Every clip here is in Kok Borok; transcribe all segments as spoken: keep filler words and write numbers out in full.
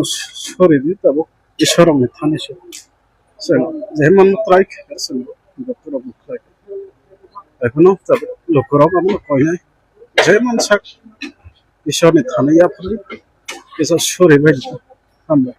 Sorry di tabuk Ishwarrokni thani se. Chwng je manno try kha, chwng doctor rokno try kha. Ekhono tabuk lukurok abono koinai. Je mansak Ishwarni thani yaphuru kisa sorry bai di. Hambai.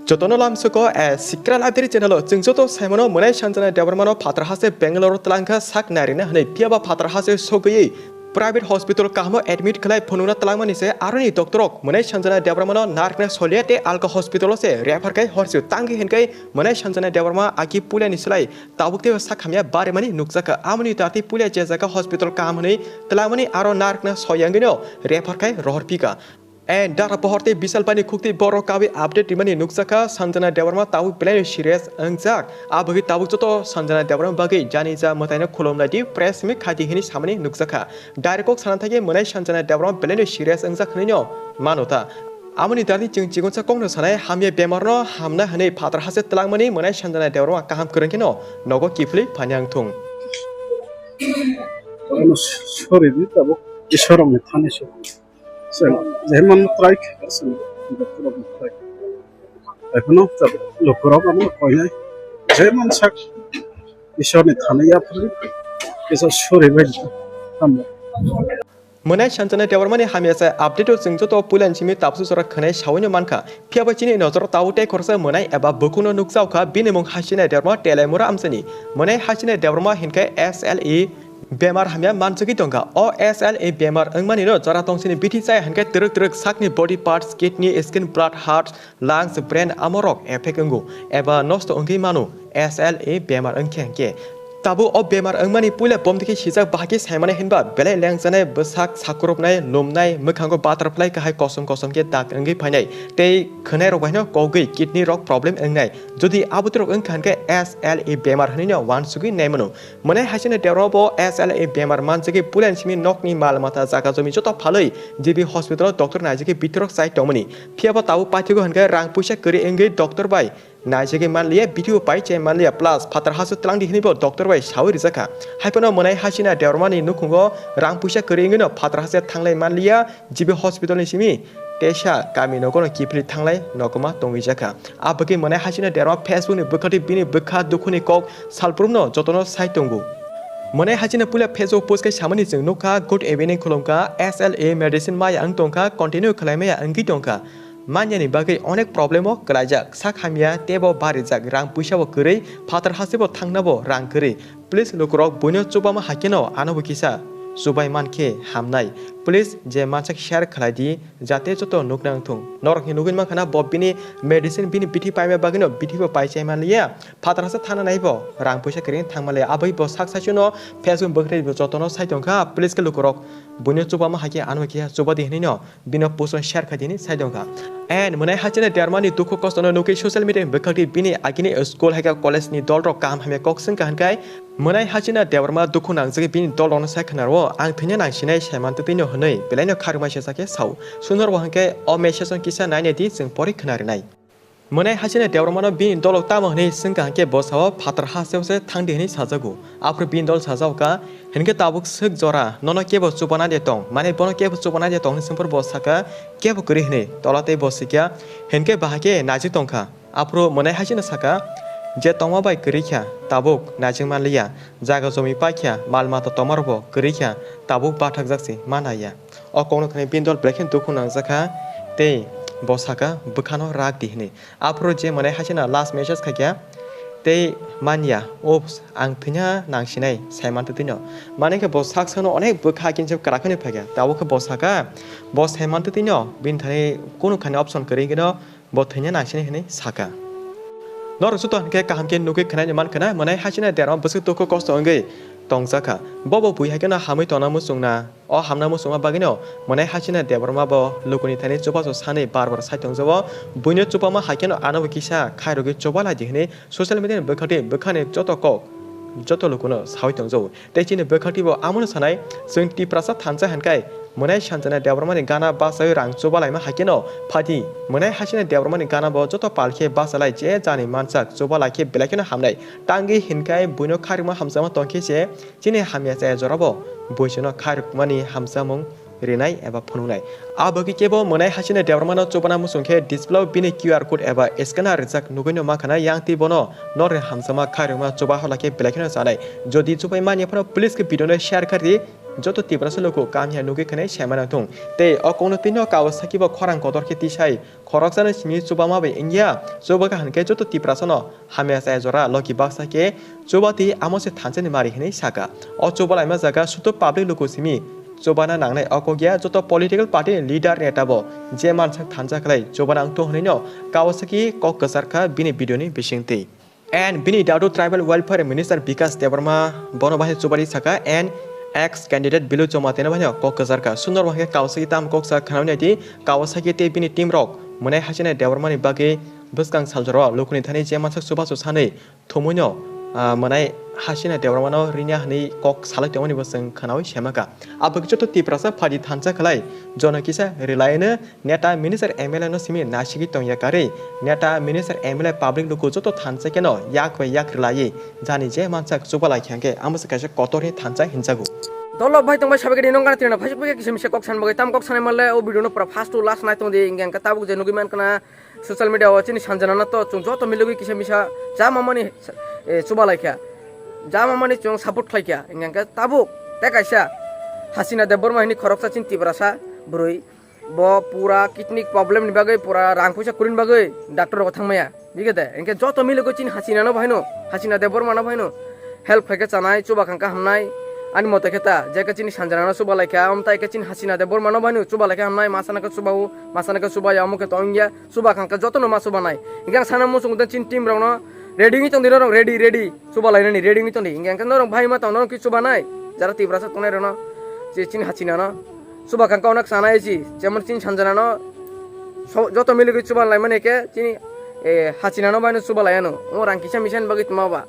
Jotono lamsuko, eh, Sikra Library channel o chwng joto saimano Mwnai Sanjana Debbarmano phatar hase Bangalore o twlangkha sak narina hwnwi, phiyaba phatar hase sogwi private hospital kahamo admit khlai phunukna twlangmani se aroni doctor rok Mwnai Sanjana Debbarmano narwkna soliya tei alka hospital o se refer khai horse tangwi hinkai Mwnai Sanjana Debbarma aki puilani slai tabuk tei sak hamya barimani nukjakha. Amoni dati puila je jaga hospital kaham hwnwi twlangmani aro narwkna soyangwino refer khai rohor phika. And dara pohor tei bisal bani khukti borok kawi update rimani nukjakha. Sanjana Debbarma tabuk belai serious wngjak. Abagwi tabuk joto Sanjana Debbarma bagwi jani ja mwtaino khulumnai di press meet khaidi hwnwi samani nukjakha. Direct kok sana thangwi Mwnai Sanjana Debbarma belai serious wngjak hwnwino mano ta. Amoni dati chwng chikonsa kokno sanai hamya bemarno hamna hwnwi phatar hase twlangmani Mwnai Sanjana Debbarma kaham kwrwngkheno nogo kiphilwi phani ang thung. Ano sorry di tabuk Ishwarrokni thani se. Chwng je manno try kha, chwng doctor rokno try kha. Ekhono tabuk lukurok abono koinai. Je mansak Ishwarni thani yaphuru kisa sorry bai di. Hambai. Mwnai Sanjana Debbarmani hamya se update o chwng joto puilani simi tabsu jora khwnai sawino mankha. Phiyaba chini nojoro tabuk tei khoroksa mwnai eba bukhukno nukjaokha, bini mung Hasina Debbarma, Telaimura amchaini. Mwnai Hasina Debbarma hinkhe S L E bemar hamya manjagwi tongkha. O S L E bemar wngmanino jora tongsini bithi chaya hinkhe twrwk twrwk sakni body parts, kidney, skin, blood, heart, lungs, brain amorok effect wngo eba nosto wngwi mano S L E bemar wngkhe hinkhe. Tabuk o bemar wngmani puila bomdikhe sijak bahai khe saimane hinba belai lengjanai, bwsak sakrupnai, lumnai, mwkhango butterfly kahai kosom kosom khe dak wngwi phainai tei khwnairok baino kogwi kidney rok problem wngnai. Jodi abodorok wngkha hinkhe S L E bemar hwnwino uansugwi naimano. Mwnai Hasina Debbarma bo S L E bemar manjagwi puilani simi nokni mal mata jaga jomi joto phalwi G B hospital o doctor naijagwi bithi rok chai tongmani. Phiyaba tabuk paithago hinkhe rang puisa kwrwi wngwi doctor bai naijagwi manliya, bithi bo pai chai manliya, plus phatar hase twlangdi hwnwi bo doctor bai sawi rijakha. Haiphano Mwnai Hasina Debbarmani nukhungo rang puisa kwrwi wngwino phatar hase thanglai manliya, G B hospital ni simi teisa kami nogono kiphilwi thanglai nokoma tongwi jakha. Abagwi Mwnai Hasina Debbarma Facebook ni bwkhaktwi bini bwkha dukhuni kok salbrumno jotono sai tongo. Mwnai Hasina puila Facebook post khai samani chwng nukha, "Good evening khulumkha, S L E medicine maya wng tongkha, continue khlaimaya wngwi tongkha." Manyani bagwi onek problem o kwlaijak, sak hamya teibo barijak, rang puisa bo kwrwi, phatar hase bo thangna bo rang kwrwi. Please lukurok buino chubama hakeno ano bo kisa chubai mankhe hamnai. Please je mansak share khlai di, jate joto nukna wngthung. Norokni nugwi mankha na bo bini medicine bini bithi paima bagwino bithi bo pai chai manliya. Phatar hase thangna nai bo rang puisa kwrwi thang manliya. Abwi bo sak saichwno Facebook bwkhrwi bo jotono sai tongkha. Please khe lukurok buino chubama hakhe ano khe chuba di hwnwi no bino post share khai di hwnwi sai tongkha. And Mwnai Hasina Debbarmani dukhu kostono nukwi social media ni bwkhaktwi bini agini school hai khe college ni dolrok kaham hamya kok swngkha hinkhai Mwnai Hasina Debbarma dukhu nangjagwi bini dolrokno sai khwnaro, "Ang thwina nangsinai saiman twtwino," hwnwi belaino kharokmai sesa khe sao. Sunor bo hinkhe o message no kisa nainai di chwng pori khwna rinai. Mwnai Hasina Debbarmano bini dolrok tamo hwnwi swngkha hinkhe bo sao, "Phatar hasteo se thangdi," hwnwi sajago. Aphuru bini dol sajao kha, "Hinkhe tabuk swk jora nono kebo chubana de tong, mane bono kebo chubana de tong," hwnwi swngphuru bo sakha, "Kebo kwrwi," hwnwi. Tola tei bo swikha, "Hinkhe bahai khe naijik tongkha." Aphuru Mwnai Hasina sakha, "Je tongma bai kwrwi kha, tabuk naijik manliya, jaga jomi paikha, mal mata tongmarokbo kwrwi kha, tabuk bathakjak se manaya." O kokno khwnwi bini dol belai kheno dukhu nangjakha tei bo sakha, "Bwkhano rak di," hwnwi. Aphuru je Mwnai Hasina last message khaikha tei manya, "Oops, ang thwina nangsinai saiman twtwino." Mane khe bo sak sakno onek bwkha kinse kwrak hwnwi phaikha. Tabuk khe bo sakha, bo saiman twtwino bini thani kunu khani option kwrwi hwnkhe no bo thwina nangsinai hwnwi sakha. Norok joto hinkhe kaham khe nugwi khwnai mankha na, Mwnai Hasina Debbarma bwswk dukhu kosto wngwi tongjakha. Bobo bui hai kheno hamwi tongna muchungna. O hamna muchungma bagwino Mwnai Hasina Debbarma bo lukuni thani chubachu sanwi bar bar sai tongjago. Buino chubama hai kheno ano bo kisa khairogwi chuba lai di hwnwi social media ni bwkhaktwi bwkhani joto kok joto lukuno sawi tongjago. Tei chini bwkhaktwi bo amono sanai, chwng Tiprasa thansa hinkhai Mwnai Sanjana Debbarmani gana bachawi rang chuba laima hai kheno phati Mwnai Hasina Debbarmani gana bo joto pal khe bachalai je jani mansak chuba lai khe belai kheno hamnai. Tangwi hinkhai buino kharima hamjakma tong khe se chini hamya chaya jorabo buisano kharikmani hamjakmung rinai eba phunuknai. A bagwi kebo Mwnai Hasina Debbarmano chubana muchung khe display o bini Q R code eba scanner rijak nugwino mankha na, yang twi bono norni hamjakma khairokma chuba hola khe belai kheno chanai. Jodi chubai manya phano please khe video no share khardi, joto Tiprasa luku kamya nugwi khwnai saimano thung. Tei o kokno twino Kawasaki bo khorang kotor khe tisai khoroksano simi chubama bai wngya, chubakha hinkhe joto Tiprasano hamya chaya jora logi baksa khe chuba twi amo se thansa ni mari hinwi saka. O chuba laima jaga suto public luku simi chubana nangnai o kok ya, joto political party ni leader neta bo je mansak thansa khlai chubana wngtong hinwi no Kawasaki kok kwchar kha bini video ni bisingtwi. And bini dadu Tribal Welfare Minister Bikash Debbarma bono bahai chubari saka and ex candidate Bilu Jomatino bahai kok kwchar kha. Sundor bahai Kawasaki tam kok sa khnawi nai di, Kawasaki tei bini team rok Mwnai Hasina Debbarmani bagwi bwskang saljoro lukuni thani je mansak chubachu sanwi thumwino, ah, Mwnai Hasina Debbarmano rinya hwnwi kok salai tongmani bo chwng khnawi saimaka. Aboni joto Tiprasa phaidi thansa khlai jono kisa rilaino neta minister M L A no simi nasigwi tongya karwi neta minister M L A public luku joto thansa keno yak bai yak rilayi jani je mansak chubalai khe hwnkhe amo se kaisa kotorni thansa hinjago. Dolo bhai tongbai sabai khe nong gana tirna phai phai kisa misa kok san bagwi tam kok sanai manle o video no pura first to last nai tong di, hingke hingke tabuk je nugwi mankha na social media o chini Sanjana no to chwng joto milogwi kisa misa ja mamani, eh, chubalai kha, ja mamani chwng support khlai kha, hingke hingke tabuk tei kaisa Hasina Debbarma hini khoroksa chini Tiprasa bwrwi, bo pura kidney problem ni bagwi pura rang puisa kurin bagwi doctor rogo thangmaya. Bigede, hingke joto milogwi chini Hasina no bahaino, Hasina Debbarma no bahaino help khaikhe chanai, chuba khangkhe hamnai, ani mote khe ta, jekhe chini Sanjana no chuba laikha, amtai khe chini Hasina Debbarma no bahaino chuba laikha hamnai, masana khe chuba o, masana khe chuba ya, omo khe tong ya, chuba khangkhe joto no ma chuba nai. Hingke ang sana muchung den chini team rok no ready wngwi tong di norok, ready, ready, chuba lainani ready wngwi tong di. Hingke ang khe norok bahai ma tong, norok ki chuba nai, jara Tiprasa tongnai rok no, je chini Hasina no chuba khangkhe onek chanai si, jemon chini Sanjana no so-, joto milogwi chuba laimani khe chini, eh, Hasina no baino chuba laiano. O rang kisa misa ni bagwi tma ba.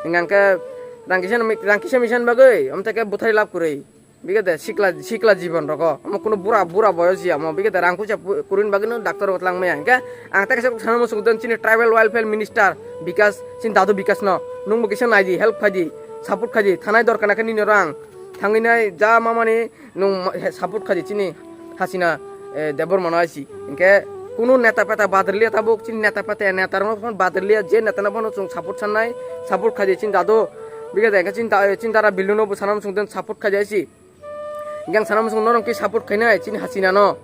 Hingke ang khe rang kisa ni, rang kisa misa ni bagwi, omte khe bwthai lab kwrwi. Bigede sikla, sikla jibon rogo. Omo kuno bura, bura boyos ya omo. Bigede rang puisa pu-, kwrwini bagwi no doctor rok twlang maya. Hingke ang tei kaisa sana muchung den chini tribal welfare minister Bikash, chini dadu Bikash no. Nungbo kisa nai di, help khai di, support khai di. Thanai dorkar na khe nini rang. Thangwi nai ja mamani Nwng ma-, he, support khaidi chini Hasina, eh, Debbarma no aisi. Hinkhe kunu neta peta badriliya tabuk, chini neta peta neta rokno phano badriliya, je neta no phano chwng support sanai, support khaidi chini dadu. Bigede hinkhe chini da-, chini dara Bilu no bo sana muchung den support khaidi aisi. Hinkhe ang sana muchung norok ki support khainai chini Hasina no.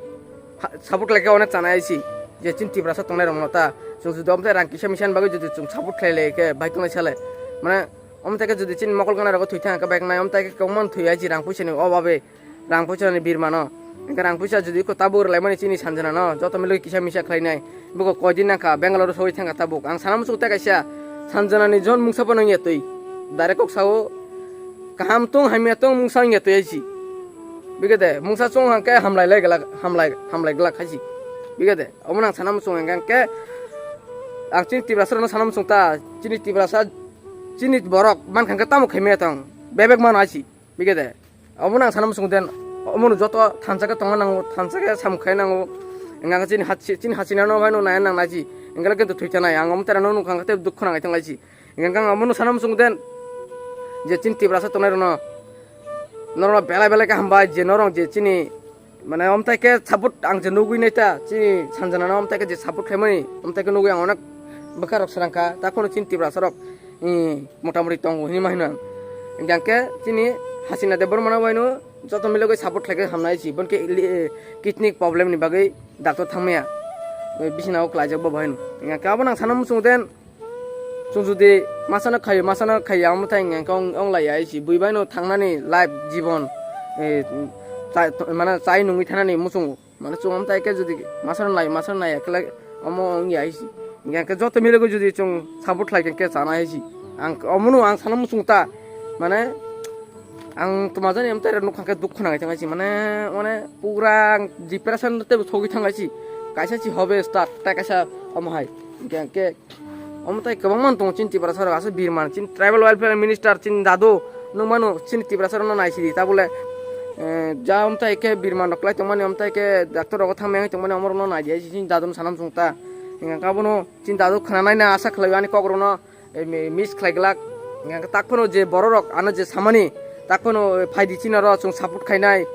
Ha, support khlaikhe onek chanai aisi. Je chini Tiprasa tongnai rokno ta. Chwng jodi omtai rang kisa misa ni bagwi jodi chwng support khlai lai khe bai tongnai sale. Mane omtai khe jodi chini mokol gana rogo thwi thang khe bai tongnai, omtai khe kwbangma thwi aisi rang puisa ni obabe. Rang puisa ni birma no. Hinkhe rang puisa jodi ko tabuk rwlaimani chini Sanjana no, joto milogwi kisa misa khlainai. Buko koidin nangkha, Bangalore sogwi thangkha tabuk. Ang sana muchung tei kaisa Sanjana ni jon mungsa phano wngya twi. Direct kok sao, kaham tong, hamya tong, mungsa wngya twi aisi. Bigede, mungsa chong hangkhe hamlai lai glak, hamlai, hamlai glak haisi. Bigede, omo nang sana muchung hangkhe ang chini Tiprasa rokno sana muchung ta, chini Tiprasa, chini borok mankha hangkhe tamo khaimaya tong, bebek mano aisi. Bigede. Omo nang sana muchung den, omo no joto thansa khe tongna nango, thansa khe samung khai nango. Hingkha chini hasi-, chini Hasina no bai no nai nang naisi. Hingkha khe thwi thanai, ang omo tera no nukha khe dukhu nangai thang laisi. Hingkha ang omo no sana muchung den, je chini Tiprasa tongnai rokno, norokno belai belai khe hambai, je norok je chini, mane, omtai khe support ang je nugwi nai ta, chini Sanjana no omtai khe je support khaimani, omtai khe nugwi ang onek bwkha rok srang kha, ta kheno chini Tiprasa rok, eh, motamoti tongo hinwi ma hino ang. Hingkha khe chini Hasina Debbarma no bai no joto milogwi support khlai khe hamnai si, bo khe, eh, kidney problem ni bagwi doctor thangmaya, eh, bisina o klaijak bo bai no. Hingkha khe abo nang sana muchung den, chwng jodi masano khaio, masano khaiya, omo thai hingkha khe ong, ong laiya si, bui bai no thangnani life, jibon, eh, chai, mane chai nungwi thanani muchungo. Mane chwng omtai khe jodi masano nai, masano naiya khe lai omo wngya hai si. Hingkha khe joto milogwi jodi chwng support khlai khe chana hai si. Ang omono ang sana muchung ta. Mane ang twma jani omtai rok nukha khe dukhu nangai thang hai si. Mane, mane pura ang depression tei sogwi thang hai si. Kaisa si hobe start, tei kaisa omo hai. Hingkha khe Omo tai kwbangma tongo chini Tiprasa rok aswk birman, chini tribal welfare minister chini dadu nukmano chini Tiprasa rokno naisidi tabole, eh, ja omtai khe birman rok kwlai tongmani omtai khe doctor rogo thangmani tongmani omorokno naidi hai chini dadu no sana muchung ta. Hingkha khe abono chini dadu khwnanai na asa khlaio ani kok rokno, eh, mi-, miss khlai glak. Hingkha khe tak phano je borok rok ano je samani tak phano, eh, phaidi chini oro chwng support khainai.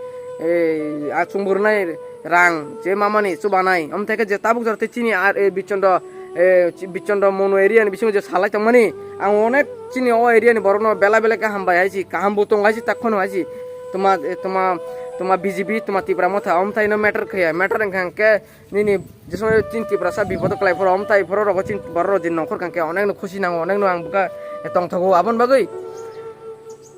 Ei, a chumburunai rang, je mamani chubanai. Omthai khe je tabuk jora tei chini ar, e, Bichondro, e, chi-, Bichondro Monu area ni bisingo je salai tongmani, ang onek chini o area ni borokno belai belai kaham bai hai si, kaham bo tong hai si, tak phano hai si. Tuma, e, tuma, tuma B J P, tuma Tipra Motha, omthai no matter khaya, matter wngkha hwnkhe nini je somoi chini Tiprasa bipod o kwlai phoro, omthai phoro rogo chini borok rok je nongkhor kha hwnkhe onek no khusi nango, onek no ang bwkha tongthogo, aboni bagwi.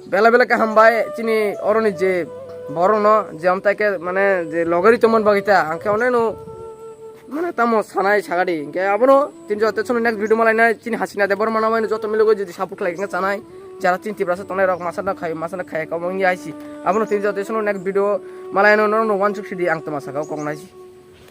Belai belai kaham bai chini oroni je borokno je amtai khe mane je logeri tongmani bagwi ta ang khe oneno mane tamo sanai sagadi hwnkhe abono tini joto sono next video malaina chini Hasina Debbarma no joto milogo jodi support khlai khe chanai jara chini Tiprasa tongnai rok masa no khai masa no khai kamo wngya hai si abono tini joto sono next video malaino norokno wansuk sidi ang toma saka o kok nai si.